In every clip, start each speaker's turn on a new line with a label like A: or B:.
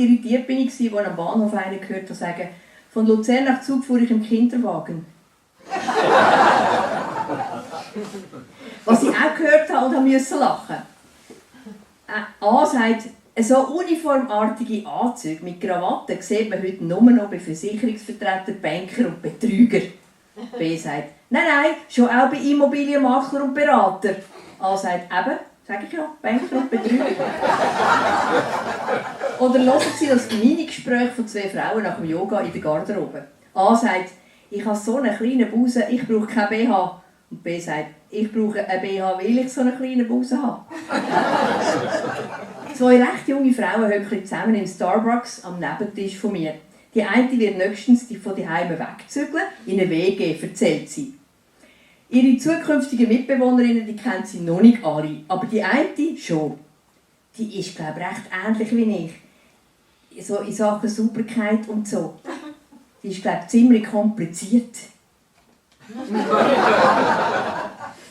A: irritiert bin ich, als am Bahnhof einen gehört habe sagen, von Luzern nach Zug fuhr ich im Kinderwagen. Was ich auch gehört habe und musste lachen. A sagt, so uniformartige Anzüge mit Krawatten sieht man heute nur noch bei Versicherungsvertretern, Banker und Betrüger. B sagt, nein, schon auch bei Immobilienmakler und Berater. A sagt, eben, sage ich ja, Banker und Betrüger. Oder hören Sie das Mini-Gespräch von 2 Frauen nach dem Yoga in der Garderobe. A sagt, ich habe so einen kleinen Busen, ich brauche kein BH. Und B sagt, ich brauche einen BH, weil ich so einen kleinen Busen habe. 2 recht junge Frauen hocken zusammen im Starbucks am Nebentisch von mir. Die eine wird nächstens von zu Hause wegzügeln, in eine WG, erzählt sie. Ihre zukünftigen Mitbewohnerinnen, die kennt sie noch nicht alle, aber die eine schon. Die ist, glaube ich, recht ähnlich wie ich. So in Sachen Sauberkeit und so. Die ist, glaube ich, ziemlich kompliziert.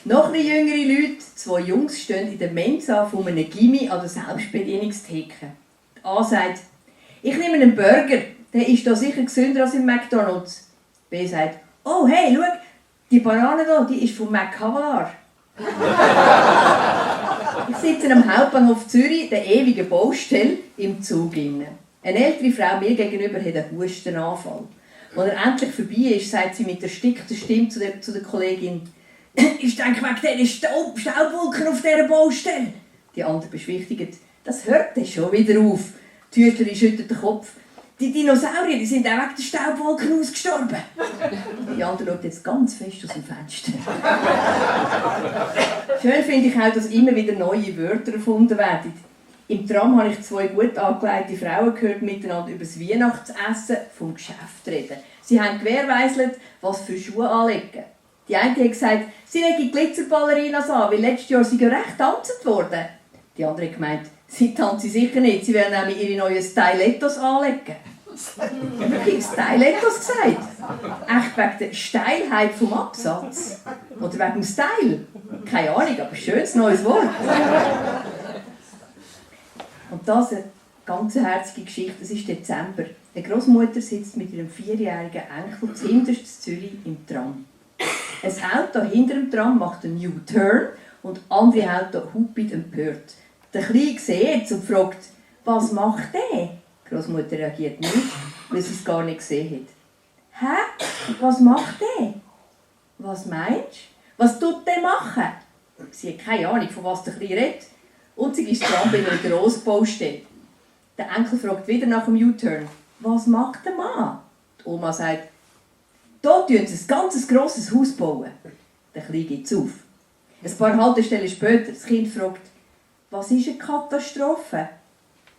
A: Noch eine jüngere Leute, 2 Jungs stehen in der Mensa von einem Gimmi an der Selbstbedienungstheke. A sagt, ich nehme einen Burger, der ist da sicher gesünder als im McDonald's. B sagt, oh hey, schau, die Banane hier, die ist von McCavar. Ich sitze am Hauptbahnhof Zürich, der ewigen Baustelle, im Zug. Eine ältere Frau mir gegenüber hat einen Hustenanfall. Als er endlich vorbei ist, sagt sie mit erstickter Stimme zu der Kollegin, ich denke wegen dieser Staubwolken auf dieser Baustelle. Die andere beschwichtigt, das hört schon wieder auf. Die Hütlerin schüttelt den Kopf. Die Dinosaurier, die sind auch wegen der Staubwolken ausgestorben. Die andere schaut jetzt ganz fest aus dem Fenster. Schön finde ich auch, dass immer wieder neue Wörter erfunden werden. Im Tram habe ich 2 gut angelegte Frauen gehört, miteinander über das Weihnachtsessen vom Geschäft reden. Sie haben gewährleistet, was für Schuhe anlegen. Die eine hat gesagt, sie legen Glitzerballerinas an, weil letztes Jahr sie recht tanzt worden. Die andere hat gemeint, sie tanzen sicher nicht, sie werden nämlich ihre neuen Stylettos anlegen. Ich habe Stylettos gesagt. Echt wegen der Steilheit vom Absatz? Oder wegen dem Style? Keine Ahnung, aber schönes neues Wort. Und das eine ganz herzige Geschichte, es ist Dezember. Eine Großmutter sitzt mit ihrem 4-jährigen Enkel zuhinterst in Zürich im Tram. Ein Auto hinter dem Tram macht einen U-Turn und andere Auto hupt empört. Der Kleine sieht es und fragt, was macht der? Die Großmutter reagiert nicht, weil sie es gar nicht gesehen hat. Hä? Was macht der? Was meinst du? Was tut der machen? Sie hat keine Ahnung, von was der Kleine redet. Und sie ist dran bei einer Grossbaustelle. Der Enkel fragt wieder nach dem U-Turn. Was macht der Mann? Die Oma sagt, hier bauen sie ein ganz grosses Haus. Der Kleine gibt es auf. Ein paar Haltestellen später, das Kind fragt, was ist eine Katastrophe?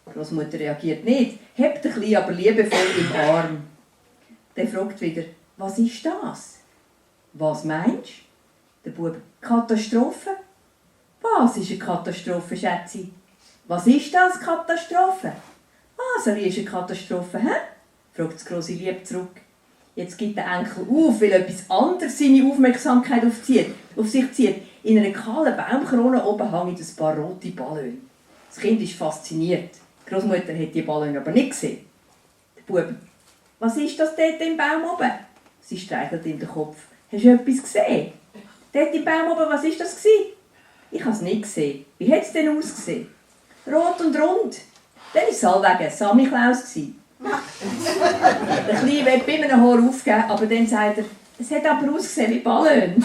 A: Die Großmutter reagiert nicht, hebt den Kleinen aber liebevoll im Arm. Der fragt wieder, was ist das? Was meinst du? Der Bub, Katastrophe? Was ist eine Katastrophe, Schätzi? Was ist das, Katastrophe? Sari ist eine Katastrophe, hä? Fragt das grosse Lieb zurück. Jetzt gibt der Enkel auf, weil etwas anderes seine Aufmerksamkeit auf sich zieht. In einer kahlen Baumkrone oben hängen ein paar rote Ballone. Das Kind ist fasziniert. Die Großmutter hat die Ballone aber nicht gesehen. Der Bub, was ist das dort im Baum oben? Sie streichelt ihm den Kopf. Hast du etwas gesehen? Dort im Baum oben, was war das? Ich habe es nicht gesehen. Wie hat es denn ausgesehen? Rot und rund. Dann war es allweg Sammy Klaus. Der Kleine will bei einem Haar aufgeben, aber dann sagt er, es hat aber ausgesehen wie Ballon.